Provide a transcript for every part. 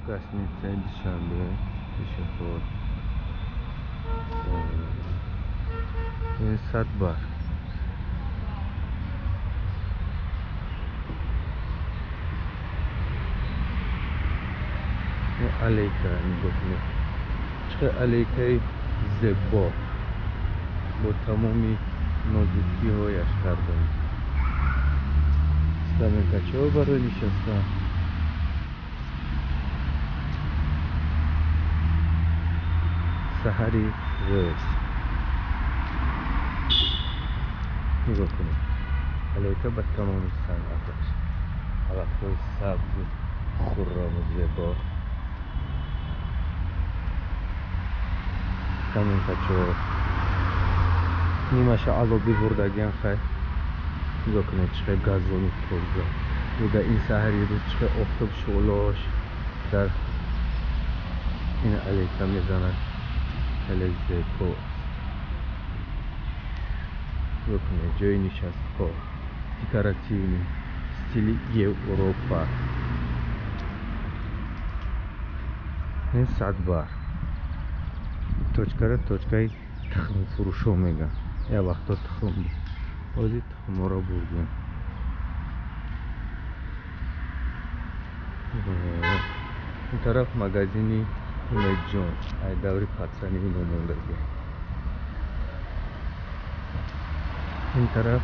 Гостиницаи Душанбе, пешоход. Ин садбар. Ин аллейка, нигоҳ кунед, чӣ қадр аллейкаи зебо бо тамоми нозукиҳояш карданд. Скамейкачаҳо барои нишастан. Саҳари рӯз нигоҳ кунед, аллейка ба тамоми санъаташ, алафҳои сабзу хурраму зебо, скамейкачаҳо нимаша ало бибурдагиан. Хай, нигоҳ кунед, чӣ қадр газони тоза. Дар ин саҳари рӯз чӣ қадр офтоб шӯълааш дар ин аллейка мезанад, хеле зебо. Нигоҳ кунед, ҷои нишастҳо декоративный, стили Европа. Ин садбар точкара точкаи тухмфурӯшо мегӯянд. Як вақто тухм буд, ҳозир тухмҳоро бурдем. Ин тараф магазини Умедҷон, ай даври патсани ино мондагӣ. Ин тараф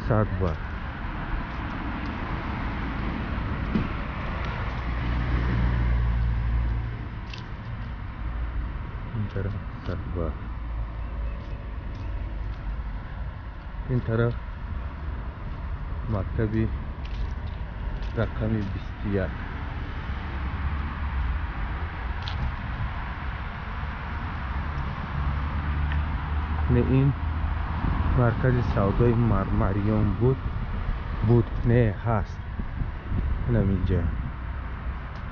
садбар. Ин тараф садбар. Ин тараф мактаби рақами 21. Не, ин маркази савдои Мармариён буд, не, ҳаст. Инам инҷа.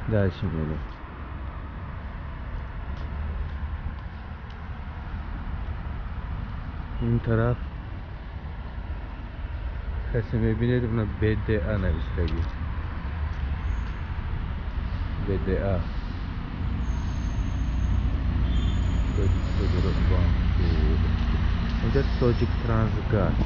Дальше мерем. Ин тараф касе мебинед, уна БДА навиштагӣ. БДА. Тоҷик Трансгаз.